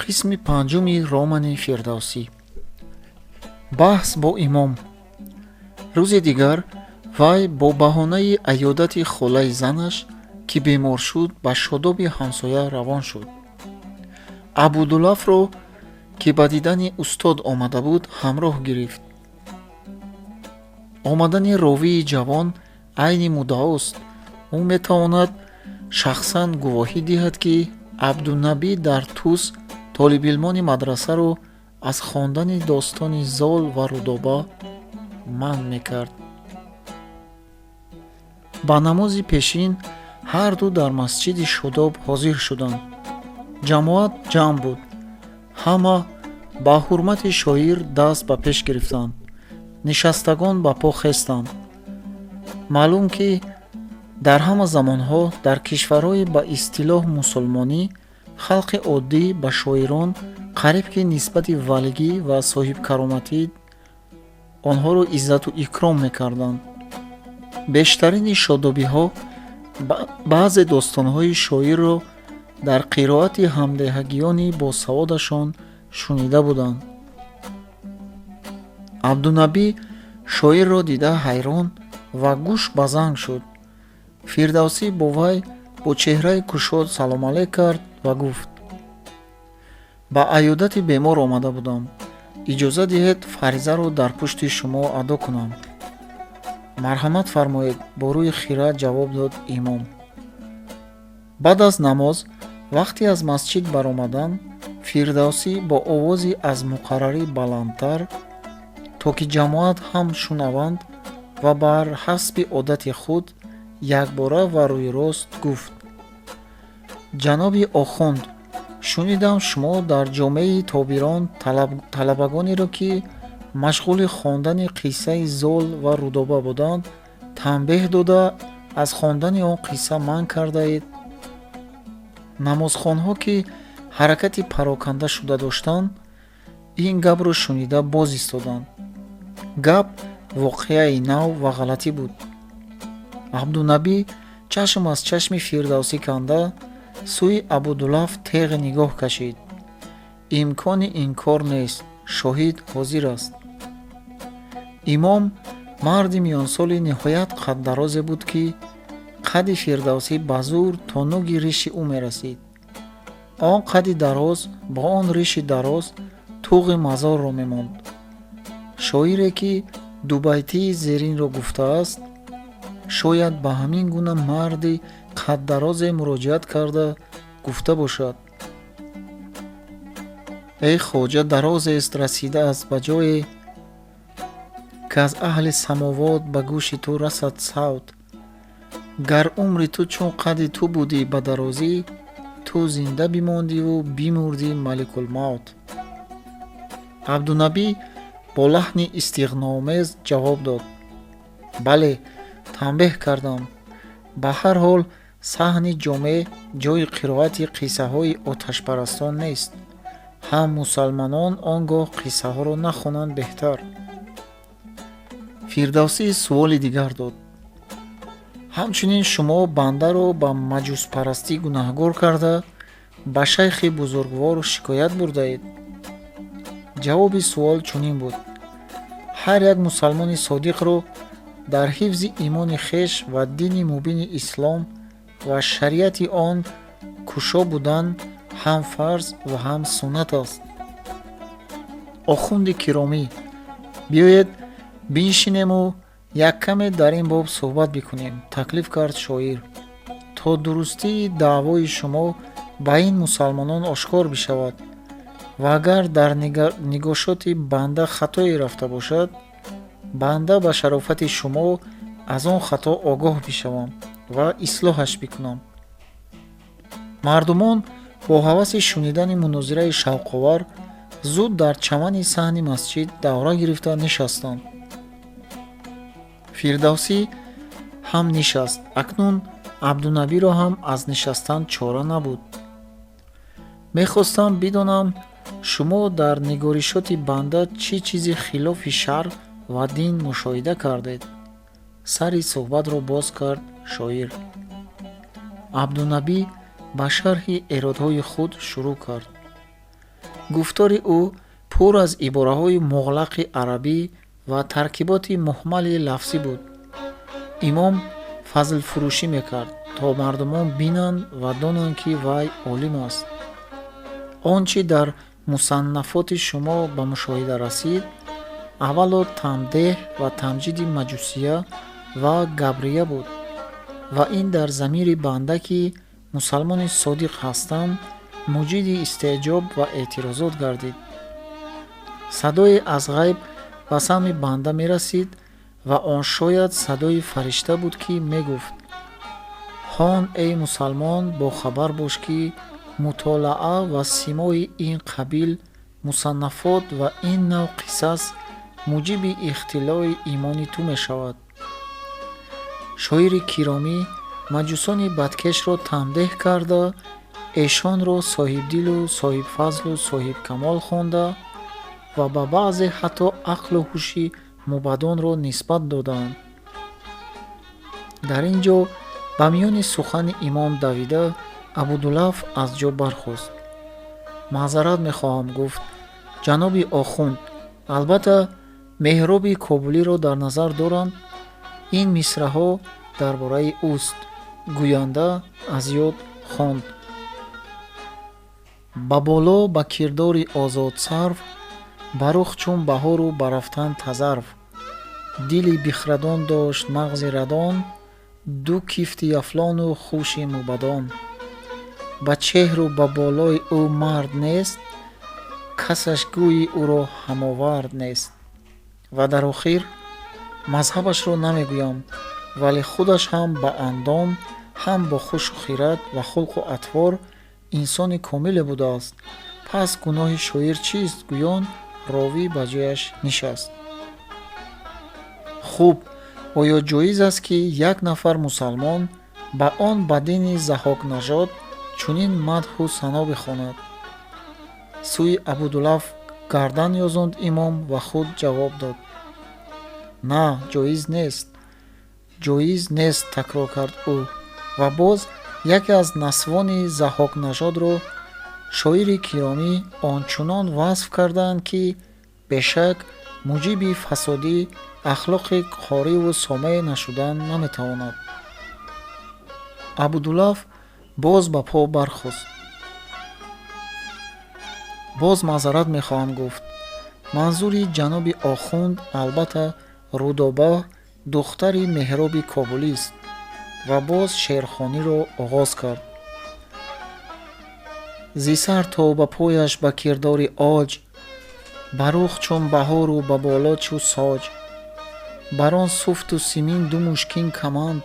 Қисми панҷуми романи Фирдавсӣ. Баҳс бо имом. Рӯзи дигар вай бо баҳонаи аёдати холаи занаш, ки бемор шуд, ба Шодоби ҳамсоя равон шуд. Абудулафро, ки ба дидани устод омада буд, ҳамроҳ гирифт. Омадани ровии ҷавон айни муддаост. Ӯ метавонад шахсан гувоҳӣ диҳад, ки Абдунабӣ дар Тус толибилмони мадрасаро аз хондани достони Зол ва Рудоба манъ мекард. Ба намози пешин ҳарду дар масҷиди Шодоб ҳозир шуданд. Ҷамоат ҷамъ буд. Ҳама ба ҳурмати шоир даст ба пеш гирифтанд. Нишастагон ба по хестанд. Маълум, ки дар ҳама замонҳо дар кишварҳои ба истилоҳ мусулмонӣ халқи оддӣ ба шоирон қариб ки нисбати валигӣ ва соҳибкароматӣ онҳоро иззату икром мекарданд. Бештарини шодобиҳо баъзе достонҳои шоирро дар қироати ҳамдеҳагиёни босаводашон шунида буданд. Абдунабӣ шоирро дида ҳайрон ва гӯш ба занг шуд. Фирдавсӣ бо вай бо чеҳраи кушод салом алейк кард ва гуфт: «Ба аёдати бемор омада будам. Иҷоза диҳед, фаризаро дар пушти шумо адо кунам». «Марҳамат фармоед», бо рӯи хира ҷавоб дод имом. Баъд аз намоз, вақте аз масҷид баромадан, Фирдавсӣ бо овози аз муқаррарӣ баландтар, то ки ҷамоат ҳам шунаванд, ва бар ҳасби одати худ якбора ва рӯйрост гуфт: «Ҷаноби охунд, шунидам, шумо дар ҷомеи Тобирон талабагонеро, ки машғули хондани қиссаи Зол ва Рудоба буданд, танбеҳ дода, аз хондани он қисса манъ кардаед». Намозхонҳо, ки ҳаракати пароканда шуда доштанд, ин гапро шунида боз истоданд. Гап воқеаи нав ва ғалатӣ буд. Абдунабӣ чашм аз чашми Фирдавсӣ канда, сӯи Абудулаф теғ нигоҳ кашид. Имкони инкор нест, шоҳид ҳозир аст. Имом марди миёнсоли ниҳоят қаддарозе буд, ки қадди Фирдавсӣ ба зӯр то нуги риши ӯ мерасид. Он қадди дароз бо он риши дароз туғи мазорро мемонд. Шоире, ки дубайтии зеринро гуфтааст, шояд ба ҳамин гуна марди қаддарозе муроҷиат карда гуфта бошад: «Эй хоҷа, дарозест, расида аст ба ҷое, ки аз аҳли самовот ба гӯши ту расад савт. Гар умри ту чун қадди ту будӣ ба дарозӣ, ту зинда бимондиву бимурдӣ маликулмавт». Абдунабӣ бо лаҳни истиғноомез ҷавоб дод: «Бале, танбеҳ кардам. Ба ҳар ҳол, саҳни ҷомеъ ҷои қироати қиссаҳои оташпарастон нест. Ҳам мусалмонон он гоҳ қиссаҳоро нахонанд беҳтар». Фирдавсӣ суоли дигар дод: «Ҳамчунин шумо бандаро ба маҷуспарастӣ гунаҳгор карда, ба шайхи бузургвор шикоят бурдаед». Ҷавоби суол чунин буд: «Ҳар як мусалмони содиқро дар ҳифзи имони хеш ва дини мубини ислом ва шариати он кӯшо будан ҳам фарз ва ҳам суннат аст». «Охунди киромӣ, биёед биншинему як каме дар ин боб суҳбат бикунем», таклиф кард шоир, «то дурустии даъвои шумо ба ин мусалмонон ошкор бишавад ва агар дар нигошоти банда хатое рафта бошад, банда ба шарофати шумо аз он хато огоҳ бишавам ва ислоҳаш бикунам». Мардумон бо ҳаваси шунидани мунозираи шавқовар зуд дар чамани саҳни масҷид давра гирифта нишастанд. Фирдавсӣ ҳам нишаст. Акнун Абдунабиро ҳам аз нишастан чора набуд. «Мехостам бидонам, шумо дар нигоришоти банда чӣ чизи хилофи шаръ ва дин мушоҳида кардед», сари суҳбатро боз кард шоир. Абдунабӣ ба шарҳи эродҳои худ шурӯъ кард. Гуфтори ӯ пур аз ибораҳои муғлақи арабӣ ва таркиботи муҳмали лафзӣ буд. Имом фазлфурӯшӣ мекард, то мардумон бинанд ва донанд, ки вай олим аст. Он чӣ дар мусаннафоти шумо ба мушоҳида расид, аввало тамдеҳ ва тамҷиди маҷусия ва габрия буд ва ин дар замири банда, ки мусалмони содиқ ҳастам, муҷиди истеъҷоб ва эътирозот гардид. Садое аз ғайб ба самъи банда мерасид ва он шояд садои фаришта буд, ки мегуфт: ҳон, эй мусалмон, бохабар бош, ки мутолаа ва симои ин қабил мусаннафот ва ин нав қисас муҷиби ихтилои имони ту мешавад. Шоири киромӣ маҷусони бадкешро тамдеҳ карда, эшонро соҳибдилу соҳибфазлу соҳибкамол хонда ва ба баъзе ҳатто ақлу ҳуши мубадонро нисбат додаанд. Дар ин ҷо ба миёни сухани имом давида, Абудулаф аз ҷо бархост. Маъзарат мехоҳам, гуфт, ҷаноби охунд албатта Меҳроби Кобулиро дар назар доранд. Ин мисраҳо дар бораи ӯст. Гӯянда аз ёд хонд: ба боло ба кирдори озодсарв, ба рух чун баҳору ба рафтан тазарв, дили бихрадон дошт, мағзи радон, ду кифти яфлону хуши мубадон. Ба чеҳру ба болои ӯ мард нест, касаш гӯйи ӯро ҳамовард нест. Ва дар охир: мазҳабашро намегӯям, вале худаш ҳам ба андом, ҳам бо хушу хират ва хулқу атвор инсони комиле будааст. Пас гуноҳи шоир чист? Гӯён ровӣ ба ҷояш нишаст. Хуб, оё ҷоиз аст, ки як нафар мусалмон ба он бадини заҳокнажод чунин мадҳу сано бихонад? Сӯи Абудулаф гардан ёзонд имом ва худ ҷавоб дод: на, ҷоиз нест. Ҷоиз нест, такрор кард ӯ ва боз яке аз насвони заҳокнажодро шоири киромӣ ончунон васф кардаанд, ки бешак муҷиби фасодӣ ахлоқи қориву сомеъ нашудан наметавонад. Абудулаф боз ба по бархост. Боз маъзарат мехоҳам, гуфт, манзури ҷаноби охунд албатта Рудоба, духтари Меҳроби Кобулист. Ва боз шеърхониро оғоз кард: зи сар то ба пояш ба кирдори оҷ, ба рух чун баҳору ба боло чу соҷ, бар он суфту симин ду мушкин каманд,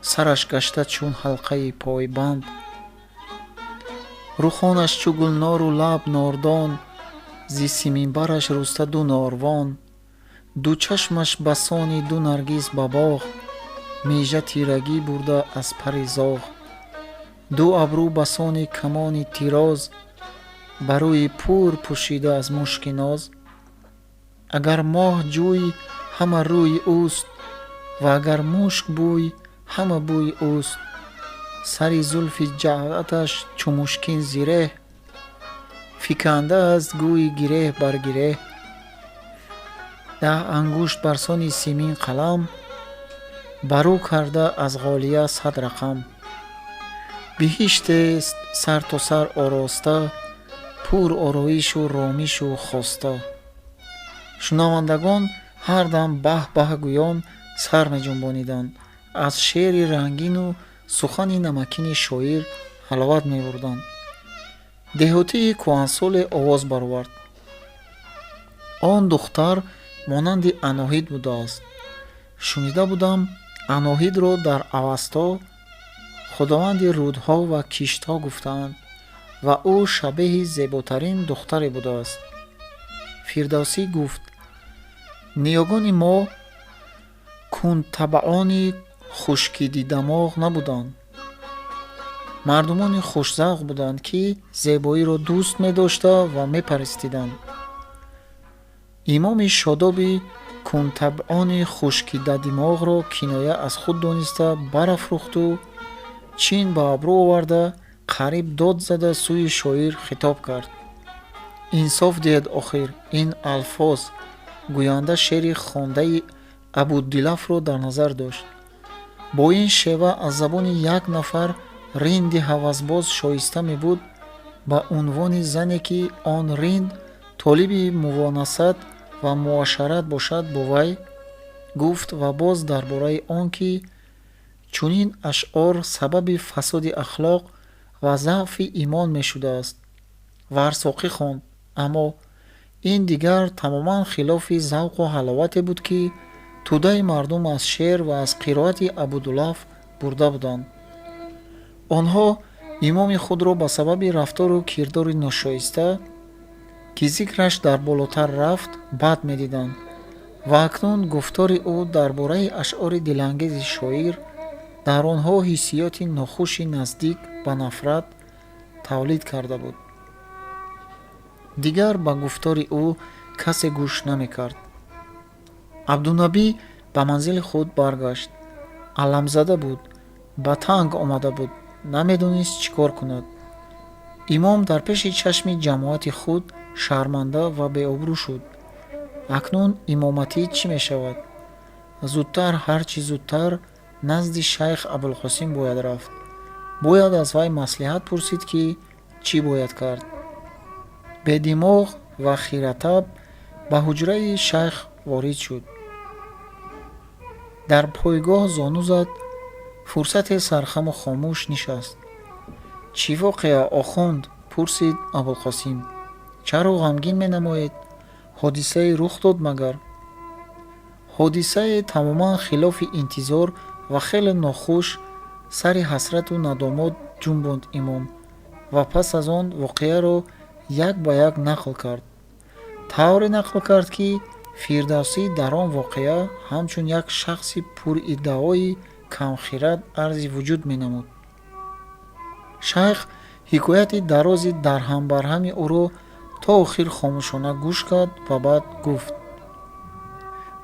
сараш гашта чун ҳалқаи пойбанд, рухонаш чу гулнору лаб нордон, зи симинбараш руста ду норвон, ду чашмаш басони ду наргис ба боғ, мижа тирагӣ бурда аз пари зоғ, ду абрӯ басони камони тироз, ба рӯи пур пӯшида аз мушки ноз. Агар моҳ ҷӯй, ҳама рӯи ӯст, ва агар мушк бӯй, ҳама бӯи ӯст. Сари зулфи ҷаъдаташ чу мушкин зиреҳ, фиканда аст гӯи гиреҳ бар гиреҳ. 10 ангушт бар сони симин қалам, барӯ карда аз ғолия 100 рақам. Биҳиштест сар то сар ороста, пур ороишу ромишу хоста. Шунавандагон ҳар дам баҳ баҳ гӯён сар меҷунбониданд, аз шеъри рангину сухани намакини шоир ҳаловат мебурданд. Деҳотии кӯҳансоле овоз баровард: он духтар монанди Аноҳид будааст. Шунида будам, Аноҳидро дар Авасто худованди рӯдҳо ва киштҳо гуфтаанд ва ӯ шабеҳи зеботарин духтаре будааст. Фирдавсӣ гуфт: ниёгони мо кундтабаъони хушкидидамоғ набуданд, мардумони хушзавқ буданд, ки зебоиро дӯст медошта ва мепарастиданд. Имоми шодоби кундтабъони хушкидадимоғро киноя аз худ дониста барафрӯхту чин ба абрӯ оварда, қариб дод зада сӯи шоир хитоб кард: Инсоф диҳед, охир ин алфоз гӯянда шеъри хондаи Абудилафро дар назар дошт. Бо ин шева аз забони як нафар ринди ҳавасбоз шоиста мебуд ба унвони зане, ки он ринд толиби мувонасат ва муошарат бошад, бо вай гуфт ва боз дар бораи он ки чунин ашъор сабаби фасоди ахлоқ ва заъфи имон мешудааст, варсоқӣ хонд. Аммо ин дигар тамоман хилофи завқу ҳаловате буд, ки тӯдаи мардум аз шеър ва аз қироати Абудулаф бурда буданд. Онҳо имоми худро ба сабаби рафтору кирдори ношоиста, ки зикраш дар болотар рафт, бад медиданд ва акнун гуфтори ӯ дар бораи ашъори дилангези шоир дар онҳо ҳиссиёти нохуши наздик ба нафрат тавлид карда буд. Дигар ба гуфтори ӯ касе гӯш намекард. Абдунабӣ ба манзили худ баргашт. Аламзада буд, ба танг омада буд, намедонист чӣ кор кунад. Имом дар пеши чашми ҷамоати худ шарманда ва беобрӯ шуд. Акнун имоматӣ чӣ мешавад? Зудтар, ҳарчи зудтар назди шайх Абулқосим бояд рафт. Бояд аз вай маслиҳат пурсид, ки чӣ бояд кард. Бедимоғ ва хиратаб ба ҳуҷраи шайх ворид шуд. Дар пойгоҳ зону зад, фурсате сархаму хомӯш нишаст. Чӣ воқеа, охунд? Пурсид Абулқосим. Чаро ғамгин менамоед? Ҳодисае рух дод магар? Ҳодисае тамоман хилофи интизор ва хеле нохуш, сари ҳасрату надомот ҷунбонд имом ва пас аз он воқеаро як ба як нақл кард. Тавре нақл кард, ки Фирдавсӣ дар он воқеа ҳамчун як шахси пуриддаои камхирад арзи вуҷуд менамуд. Шайх ҳикояти дарози дарҳамбарҳами ӯро то охир хомӯшона гӯш кард ва баъд гуфт: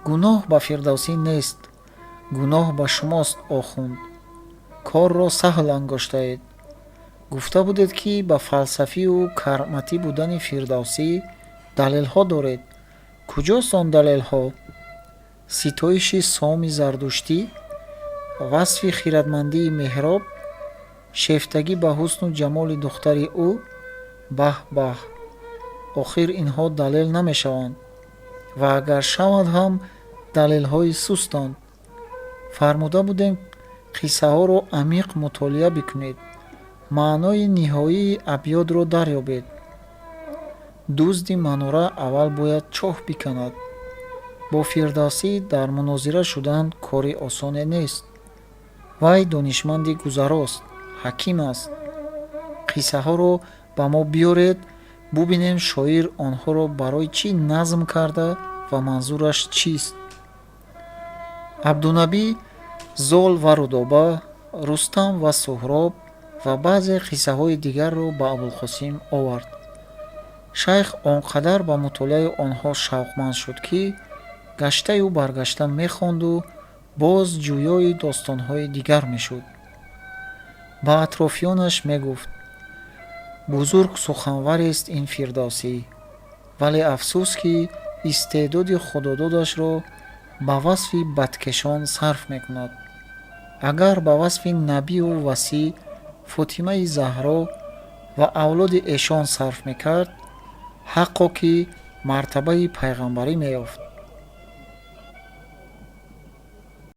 гуноҳ ба Фирдавсӣ нест, гуноҳ ба шумост, охунд. Корро саҳл ангоштаед. Гуфта будед, ки ба фалсафию карматӣ будани Фирдавсӣ далелҳо доред. Куҷост он далелҳо? Ситоиши соми зардуштӣ, васфи хиратмандии Меҳроб, шефтагӣ ба ҳусну ҷамоли духтари ӯ? Баҳ, баҳ! Охир инҳо далел намешаванд ва агар шаванд ҳам, далелҳои сустанд. Фармуда будем, қиссаҳоро амиқ мутолиа бикунед, маънои ниҳоии абёдро дарёбед. Дузди манора аввал бояд чоҳ биканад. Бо Фирдавсӣ дар мунозира шудан кори осоне нест. Вай донишманди гузарост, ҳаким аст. Қиссаҳоро ба мо биёред, бубинем, шоир онҳоро барои чӣ назм карда ва манзураш чист. Абдунабӣ Зол ва Рудоба, Рустам ва Суҳроб ва баъзе қиссаҳои дигарро ба Абулқосим овард. Шайх он қадар ба мутолиаи онҳо шавқманд шуд, ки гаштаю баргашта мехонду боз ҷӯёи достонҳои дигар мешуд. Ба атрофиёнаш мегуфт: бузург суханварест ин Фирдавсӣ, вале афсӯс, ки истеъдоди худододашро ба васфи бадкешон сарф мекунад. Агар ба васфи набию васӣ, Фотимаи Заҳро ва авлоди эшон сарф мекард, ҳаққо ки мартабаи пайғамбарӣ меёфт.